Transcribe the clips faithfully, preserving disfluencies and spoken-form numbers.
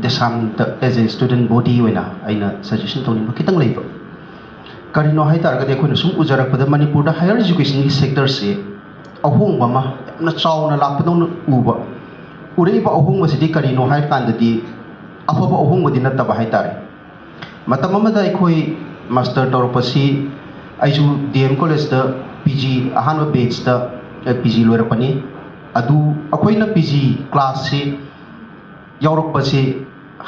ꯗꯦꯁꯥꯝꯗ as a student body ꯑꯣꯏꯅ ꯑꯩꯅ suggestion ꯇꯧꯅꯤꯡꯕ ꯈꯤꯇꯪ ꯂꯩꯕ꯫ ꯀꯔꯤꯅꯣ ꯍꯥꯏ ꯇꯥꯔꯒꯗꯤ, ꯑꯩꯈꯣꯏꯅ ꯁꯨꯝ ꯎꯖꯔꯛꯄꯗ ꯃꯅꯤꯄꯨꯔꯗ higher educationꯒꯤ sectorꯁꯦ ꯑꯍꯣꯡꯕ ꯑꯃ ꯌꯥꯝꯅ ꯆꯥꯎꯅ ꯂꯥꯛꯄꯗꯧꯅ ꯎꯕ꯫ ꯎꯔꯛꯏꯕ ꯑꯍꯣꯡꯕꯁꯤꯗꯤ ꯀꯔꯤꯅꯣ ꯍꯥꯏꯕ ꯀꯥꯟꯗꯗꯤ, ꯑꯐꯕ ꯑꯍꯣꯡꯕꯗꯤ ꯅꯠꯇꯕ ꯍꯥꯏ ꯇꯥꯔꯦ꯫ ꯃꯇꯝ ꯑꯃꯗ ꯑꯩꯈꯣꯏ master ꯇꯧꯔꯛꯄꯁꯤ, ꯑꯩꯁꯨ D M collegeꯇ P G ꯑꯍꯥꯟꯕ batchꯇ P G ꯂꯣꯏꯔꯛꯄꯅꯤ꯫ ꯑꯗꯨ ꯑꯩꯈꯣꯏꯅ P G classꯁꯤ ꯌꯥꯎꯔꯛꯄꯁꯤ,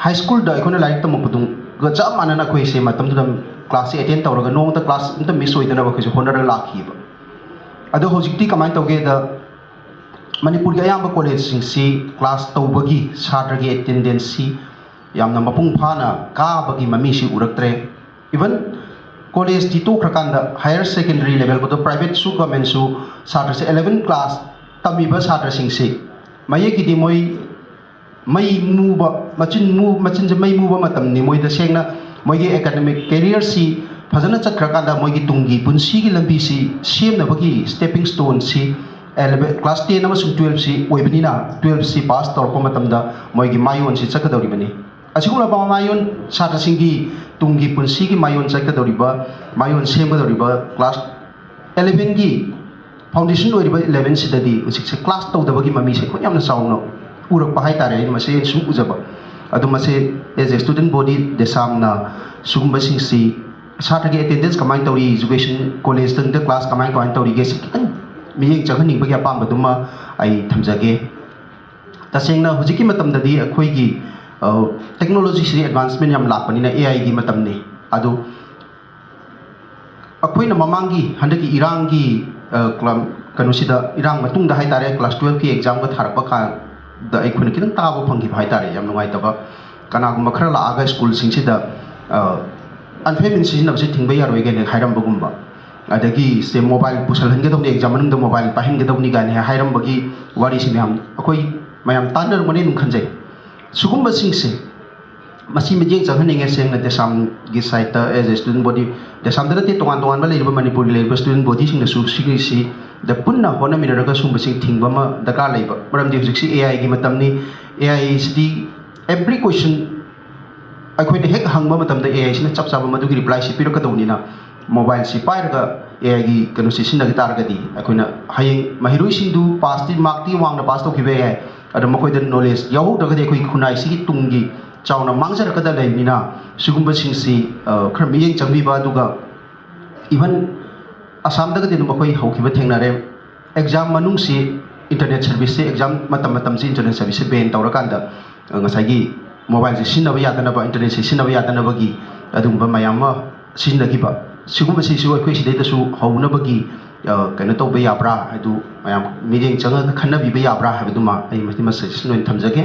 high schoolꯗ ꯑꯩꯈꯣꯏꯅ ꯂꯥꯏꯔꯤꯛ ꯇꯝꯃꯛꯄꯗꯨꯒ ꯆꯞ ꯃꯥꯟꯅꯅ ꯑꯩꯈꯣꯏꯁꯦ ꯃꯇꯝꯗꯨꯗ classꯁꯤ attend ꯇꯧꯔꯒ ꯅꯣꯡꯃꯇ class ꯑꯝꯇ miss ꯑꯣꯏꯗꯅꯕ ꯑꯩꯈꯣꯏꯁꯦ ꯍꯣꯠꯅꯔꯒ ꯂꯥꯛꯈꯤꯕ꯫ ꯑꯗꯣ ꯍꯧꯖꯤꯛꯇꯤ ꯀꯃꯥꯏꯅ ꯇꯧꯒꯦꯗ, ꯃꯅꯤꯄꯨꯔꯒꯤ ꯑꯌꯥꯝꯕ collegeꯁꯤꯡꯁꯤ class ꯇꯧꯕꯒꯤ ꯁꯥꯇ꯭ꯔꯒꯤ attendanceꯁꯤ ꯌꯥꯝꯅ ꯃꯄꯨꯡ ꯐꯥꯅ ꯀꯥꯕꯒꯤ ꯃꯃꯤꯁꯤ ꯎꯔꯛꯇ꯭ꯔꯦ꯫ Even collegeꯇꯤ ꯇꯣꯛꯈ꯭ꯔꯀꯥꯟꯗ higher secondary levelꯕꯨꯗ privateꯁꯨ governmentꯁꯨ ꯁꯥꯇ꯭ꯔꯁꯦ eleven class ꯇꯝꯃꯤꯕ ꯁꯥꯇ꯭ꯔꯁꯤꯡꯁꯤ ꯃꯌꯦꯛꯀꯤꯗꯤ ꯃꯣꯏ ꯃꯩ ꯃꯨꯕ, ꯃꯆꯤꯟ ꯃꯨ-, ꯃꯆꯤꯟꯁꯦ ꯃꯩ ꯃꯨꯕ ꯃꯇꯝꯅꯤ꯫ ꯃꯣꯏ ꯇꯁꯦꯡꯅ ꯃꯣꯏꯒꯤ academic careerꯁꯤ ꯐꯖꯅ ꯆꯠꯈ꯭ꯔꯀꯥꯟꯗ ꯃꯣꯏꯒꯤ ꯇꯨꯡꯒꯤ ꯄꯨꯟꯁꯤꯒꯤ ꯂꯝꯕꯤꯁꯤ ꯁꯦꯝꯅꯕꯒꯤ stepping stoneꯁꯤ eleven, class ten ꯑꯃꯁꯨꯡ twelveꯁꯤ ꯑꯣꯏꯕꯅꯤꯅ, twelveꯁꯤ pass ꯇꯧꯔꯛꯄ ꯃꯇꯝꯗ ꯃꯣꯏꯒꯤ ꯃꯥꯌꯣꯟꯁꯤ ꯆꯠꯀꯗꯧꯔꯤꯕꯅꯤ꯫ ꯑꯁꯤꯒꯨꯝꯂꯕ ꯃꯥꯌꯣꯟ, ꯁꯥꯇ꯭ꯔꯁꯤꯡꯒꯤ ꯇꯨꯡꯒꯤ ꯄꯨꯟꯁꯤꯒꯤ ꯃꯥꯌꯣꯟ ꯆꯠꯀꯗꯧꯔꯤꯕ, ꯃꯥꯌꯣꯟ ꯁꯦꯝꯒꯗꯧꯔꯤꯕ class elevenꯒꯤ foundation ꯑꯣꯏꯔꯤꯕ elevenꯁꯤꯗꯗꯤ ꯍꯧꯖꯤꯛꯁꯦ class ꯇꯧꯗꯕꯒꯤ ꯃꯃꯤꯁꯦ ꯑꯩꯈꯣꯏ ꯌꯥꯝꯅ ꯆꯥꯎꯅ ꯎꯔꯛꯄ ꯍꯥꯏ ꯇꯥꯔꯦ꯫ ꯑꯩꯅ ꯃꯁꯤ ꯑꯩꯅ ꯁꯨꯝ ꯎꯖꯕ꯫ ꯑꯗꯣ ꯃꯁꯤ as a student body ꯗꯦꯁꯥꯝꯅ ꯁꯤꯒꯨꯝꯕꯁꯤꯡꯁꯤ, ꯁꯥꯇ꯭ꯔꯒꯤ attendance ꯀꯃꯥꯏꯅ ꯇꯧꯔꯤ, education collegeꯇ class ꯀꯃꯥꯏ ꯀꯃꯥꯏꯅ ꯇꯧꯔꯤꯒꯦ, ꯁꯤ ꯈꯤꯇꯪ ꯃꯤꯠꯌꯦꯡ ꯆꯪꯍꯟꯅꯤꯡꯕꯒꯤ ꯑꯄꯥꯝꯕꯗꯨꯃ ꯑꯩ ꯊꯝꯖꯒꯦ꯫ ꯇꯁꯦꯡꯅ ꯍꯧꯖꯤꯛꯀꯤ ꯃꯇꯝꯗꯗꯤ ꯑꯩꯈꯣꯏꯒꯤ, ꯑ, technologyꯁꯤ advancement ꯌꯥꯝ ꯂꯥꯛꯄꯅꯤꯅ A Iꯒꯤ ꯃꯇꯝꯅꯤ꯫ ꯑꯗꯨ ꯑꯩꯈꯣꯏꯅ ꯃꯃꯥꯡꯒꯤ ꯍꯟꯗꯛꯀꯤ ꯏꯔꯥꯡꯒꯤ, ꯑ, ꯀ꯭ꯂꯝ-, ꯀꯩꯅꯣꯁꯤꯗ, ꯏꯔꯥꯡ ꯃꯇꯨꯡꯗ ꯍꯥꯏ ꯇꯥꯔꯦ, class twelveꯀꯤ examꯒ ꯊꯥꯔꯛꯄ ꯀꯥꯟꯗ ꯑꯩꯈꯣꯏꯅ ꯈꯤꯇꯪ ꯇꯥꯕ ꯐꯪꯈꯤꯕ ꯍꯥꯏ ꯇꯥꯔꯦ, ꯌꯥꯝ ꯅꯨꯡꯉꯥꯏꯇꯕ꯫ ꯀꯅꯥꯒꯨꯝꯕ ꯈꯔ ꯂꯥꯛꯑꯒ schoolꯁꯤꯡꯁꯤꯗ, ꯑ, unfamily ꯁꯤꯖꯤꯟꯅꯕꯁꯤ ꯊꯤꯡꯕ ꯌꯥꯔꯣꯏ ꯀꯥꯏꯅ ꯍꯥꯏꯔꯝꯕꯒꯨꯝꯕ, ꯑꯗꯒꯤ ꯁꯦ mobile ꯄꯨꯁꯜꯍꯟꯒꯗꯧꯅꯤ, exam ꯃꯅꯨꯡꯗ mobile ꯄꯥꯏꯍꯟꯒꯗꯧꯅꯤ ꯀꯥꯏꯅ ꯍꯥꯏꯔꯝꯕꯒꯤ ꯋꯥꯔꯤꯁꯤ ꯃꯌꯥꯝ ꯑꯩꯈꯣꯏ ꯃꯌꯥꯝ ꯇꯥꯟꯅꯔꯝꯒꯅꯤ ꯑꯗꯨꯝ ꯈꯟꯖꯩ꯫ ꯁꯤꯒꯨꯝꯕꯁꯤꯡꯁꯦ, ꯃꯁꯤ ꯃꯤꯠꯌꯦꯡ ꯆꯪꯍꯟꯅꯤꯡꯉꯦ ꯁꯦꯡꯅ ꯗꯦꯁꯥꯝꯒꯤ sideꯇ, as a student body, ꯗꯦꯁꯥꯝꯗ ꯅꯠꯇꯦ, ꯇꯣꯉꯥꯟ ꯇꯣꯉꯥꯟꯕ ꯂꯩꯔꯤꯕ ꯃꯅꯤꯄꯨꯔꯒꯤ ꯂꯩꯔꯤꯕ student bodyꯁꯤꯡꯅꯁꯨ ꯁꯤꯒꯤꯁꯤ ꯗ ꯄꯨꯟꯅ ꯍꯣꯠꯅꯃꯤꯟꯅꯔꯒ ꯁꯤꯒꯨꯝꯕꯁꯤꯡ ꯊꯤꯡꯕ ꯑꯃ ꯗꯔꯀꯥꯔ ꯂꯩꯕ꯫ ꯃꯔꯝꯗꯤ ꯍꯧꯖꯤꯛꯁꯤ A Iꯒꯤ ꯃꯇꯝꯅꯤ꯫ A Iꯁꯤꯗꯤ every question ꯑꯩꯈꯣꯏꯅ ꯍꯦꯛ ꯍꯪꯕ ꯃꯇꯝꯗ ꯑꯦ ꯑꯥꯏꯁꯤꯅ ꯆꯞ ꯆꯥꯕ ꯃꯗꯨꯒꯤ ꯔꯤꯄ꯭ꯂꯥꯏꯁꯤ ꯄꯤꯔꯛꯀꯗꯧꯅꯤꯅ, ꯃꯣꯕꯥꯏꯜꯁꯤ ꯄꯥꯏꯔꯒ ꯑꯦ ꯑꯥꯏꯒꯤ ꯀꯩꯅꯣꯁꯤ ꯁꯤꯖꯤꯟꯅꯈꯤ ꯇꯥꯔꯒꯗꯤ, ꯑꯩꯈꯣꯏꯅ ꯍꯌꯦꯡ ꯃꯍꯩꯔꯣꯏꯁꯤꯡꯗꯨ ꯄꯥꯁꯇꯤ, ꯃꯥꯔꯛꯇꯤ ꯋꯥꯡꯅ ꯄꯥꯁ ꯇꯧꯈꯤꯕ ꯌꯥꯏ, ꯑꯗꯣ ꯃꯈꯣꯏꯗ ꯅꯣꯂꯦꯖ ꯌꯥꯎꯍꯧꯗ꯭ꯔꯒꯗꯤ ꯑꯩꯈꯣꯏꯒꯤ ꯈꯨꯟꯅꯥꯏꯁꯤꯒꯤ ꯇꯨꯡꯒꯤ ꯆꯥꯎꯅ ꯃꯥꯡꯖꯔꯛꯀꯗ ꯂꯩꯕꯅꯤꯅ, ꯁꯤꯒꯨꯝꯕꯁꯤꯡꯁꯤ, ꯑ, ꯈꯔ ꯃꯤꯠꯌꯦꯡ ꯆꯪꯕꯤꯕ, ꯑꯗꯨꯒ ꯏꯚꯟ ꯑꯁꯥꯝꯗꯒꯗꯤ ꯑꯗꯨꯝ ꯑꯩꯈꯣꯏ ꯍꯧꯈꯤꯕ ꯊꯦꯡꯅꯔꯦ꯫ ꯑꯦꯛꯖꯥꯝ ꯃꯅꯨꯡꯁꯤ ꯏꯟꯇꯔꯅꯦꯠ ꯁꯔꯚꯤꯁꯁꯦ, ꯑꯦꯛꯖꯥꯝ ꯃꯇꯝ ꯃꯇꯝꯁꯤ ꯏꯟꯇꯔꯅꯦꯠ ꯁꯔꯚꯤꯁꯁꯦ ꯕꯦꯟ ꯇꯧꯔꯀꯥꯟꯗ, ꯑ, ꯉꯁꯥꯏꯒꯤ ꯃꯣꯕꯥꯏꯜꯁꯦ ꯁꯤꯖꯤꯟꯅꯕ ꯌꯥꯗꯅꯕ, ꯏꯟꯇꯔꯅꯦꯠꯁꯦ ꯁꯤꯖꯤꯟꯅꯕ ꯌꯥꯗꯅꯕꯒꯤ ꯑꯗꯨꯒꯨꯝꯕ ꯃꯌꯥꯝ ꯑꯃ ꯁꯤꯖꯤꯟꯅꯈꯤꯕ꯫ ꯁꯤꯒꯨꯝꯕꯁꯤꯁꯨ ꯑꯩꯈꯣꯏ ꯁꯤꯗꯩꯗꯁꯨ ꯍꯧꯅꯕꯒꯤ, ꯑ, ꯀꯩꯅꯣ ꯇꯧꯕ ꯌꯥꯕ꯭ꯔꯥ ꯍꯥꯏꯗꯨ ꯃꯌꯥꯝ ꯃꯤꯠꯌꯦꯡ ꯆꯪꯉꯒ ꯈꯟꯅꯕꯤꯕ ꯌꯥꯕ꯭ꯔꯥ ꯍꯥꯏꯕꯗꯨꯃ ꯑꯩ ꯃꯁꯤꯃ ꯁꯖꯦꯁꯟ ꯑꯣꯏꯅ ꯊꯝꯖꯒꯦ꯫